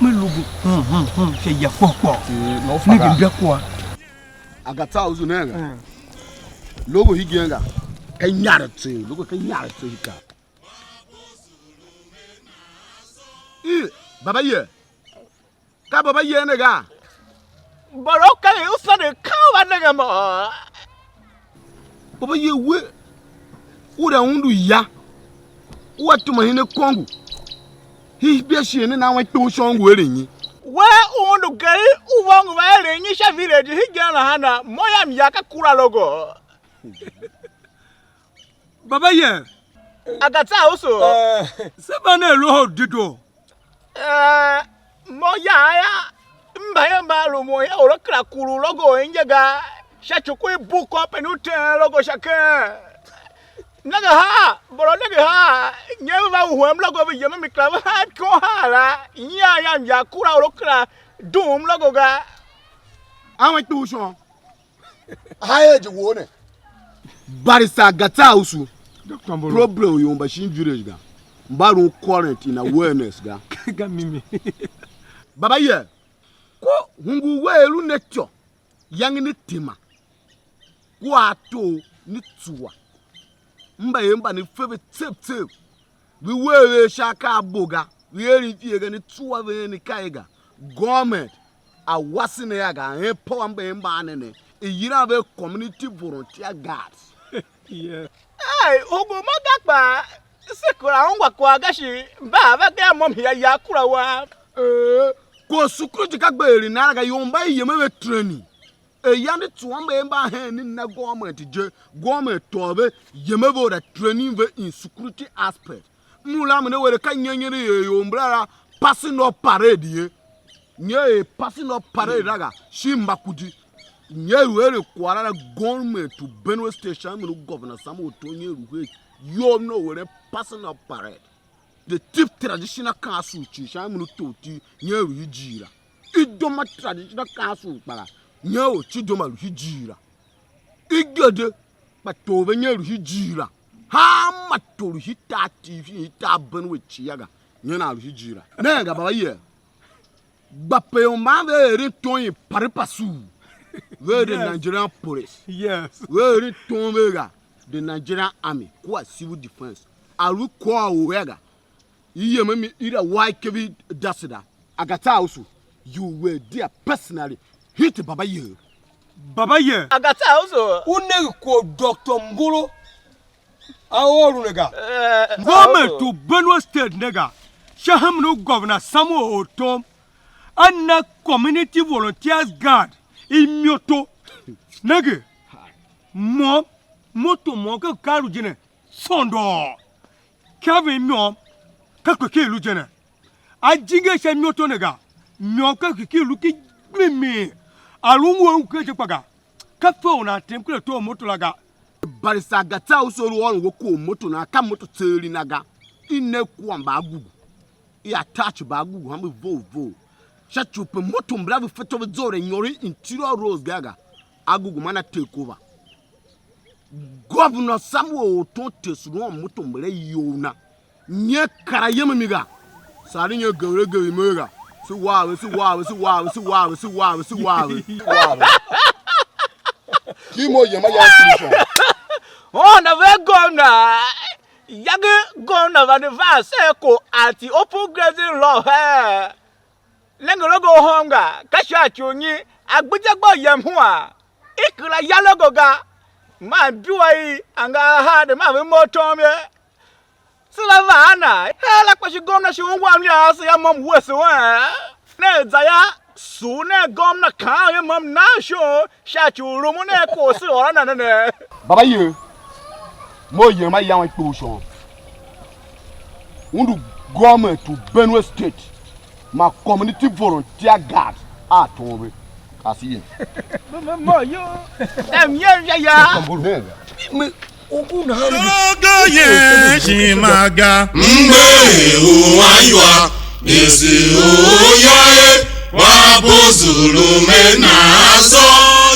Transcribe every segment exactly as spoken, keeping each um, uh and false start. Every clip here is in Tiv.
Me lu bu hum hum hum sha ya kpôr kpôr. Ne gem bia kwagh. Agatsa usu ne ga. Logo hii gen ga. Ka nyare tse, logo ka nyare tse hika. I, baba ye. Ka baba ye ne ga. Boro ka u sande ka u va nenge mo. Baba ye we, u da undu ya, u a tuma hen akongo, hii bia shighe ne nan wan kpe u shon ngu eren nyi? We u undu geri u wa ngu va eren nyi sha village hegen nahana, mo yam ya ka kura logo. Baba ye. Agatsa usu. Eh, se va ne loho dido. Eh, mo ya ya, mba ye mba lu mo ya, oro kera kuru logo inje ga, sha ci ku i bu company u teen logo sha ken. Nenge ha, boro nenge ha, nye ve va u hem logo ve yem mi kera ve ha kon ha la, nya ya mya kura oro kera dum logo ga. Awen tu shon. Ha age wo ne? Barista Gatsa usu. Problem yom mba shin village ga. Mba run current in awareness ga. Ga mimi. Baba ye. Ko hungu we elu ne tyo. Yange ne tema. Ko a to ne tsua. Mba ye mba ne fe ve tsep tsep. Ve wer ve sha akaa a bo ga, ve er mfie ga, ne tsua ve hen akaa ga. Government a wase ne a ga, a empower mba mban ne ne, i yilan ve community volunteer guards. Yes. Hey, u ngu mo ga kpa, se kura ungwa kwagh ga shi, mba a va gea mo mhia ya kura wam. Eh, ko security ka gbe eren nana ga, ior mba i yem a ve training. Er yande tsuam er mba hen ne na government je, government tôô ve, yem a ve or a training ve in security aspect. M lu la me ne were ka nyenyeri er ior mbra la passing of parade ye. Nye er passing of parade la ga, shi mba kudi. Nye lu eren kwagh la, government u Benue State sha mi lu Governor Samuel Otom nye lu her iyol ne u eren passing of parade. The Tiv Traditional Council cii sha mi lu tor ti nye lu hijir la. Idoma Traditional Council kpara, nye u Chidoma lu hijir la. Igede kpa tor ve nye lu hijir la. Hanma tor u hitar Tiv, hitar Benue cii ga, nye nan lu hijir la. Ne ga baba ye. Gba pe u mban ve eren tom i pare pasu. Ve eren Nigerian police. Yes. Ve eren tom ve ga, the Nigerian army kua civil defense. A lu kwagh u ya ga. I yem a mi ira wa ikev i dasida. Agatsa usu, you were there personally. Hit baba ye. Baba ye. Agatsa usu. U nenge ko Doctor Mboro. A or ne ga. Eh, government u Benue State ne ga, sha hemen u Governor Samuel Otom, a na community volunteers guard imoto. Nenge, mo, moto mo ka karu je ne, sondoo. Kevin môm, ka kpe ki lu je ne. A jinge sha imoto ne ga, môm ka kpe ki lu ki mimi. A lu ngu a ngu ken je kpa ga. Ka fe u nan tem ken ato a moto la ga. Barista Gatsa u se lu ôron we kor moto na, ka moto tseegh na ga. I ne kua mbaagugu. I attach mbaagugu hanma vough vough. Sha ci u pe moto mbala ve fetyô ve zough er nyôr i Interior Roads ga ga. Agugu man a take over. Governor Samuel Ortom tese lu a moto mbala iyol na. Nye kar a yem a mi ga. Saa di nye gever gever imo ga. Se wa ve, se wa ve, se wa ve, se wa ve, se wa ve, se wa ve. Ki mo yem a ya solution. Honda ve gomna. Yage gomna vande van se ko anti open grazing law he. Nenge logo hom ga, ka sha ci u nyi a gbidye gba u yem hua. I kera ya logo ga. Man due i anga ahar de man ve mough tom ye. Se va va a na, her la kpa shi gomna shi ungwa mliaa ase ya môm wuese wen. Ne za ya, sugh nen gomna kaan ye môm nan shon sha ci u rumun nen kwagh se ôr a na ne ne. Baba ye, mo yem a yawen kpughul shon. Undu government u Benue State. Ma community volunteer guard a tom ve. Kasi yen. Mo yo. Em ye ya ya. Me, u ku na ha ni. Ogo ye shi ma ga. Mgbe ụwa ywa, esi ụya e, wa bozulu me na so,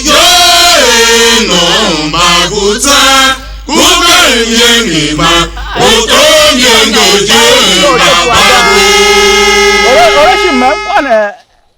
yo e no mbaguta, kube nye ni ma. Ore, ore shi me kwa ne.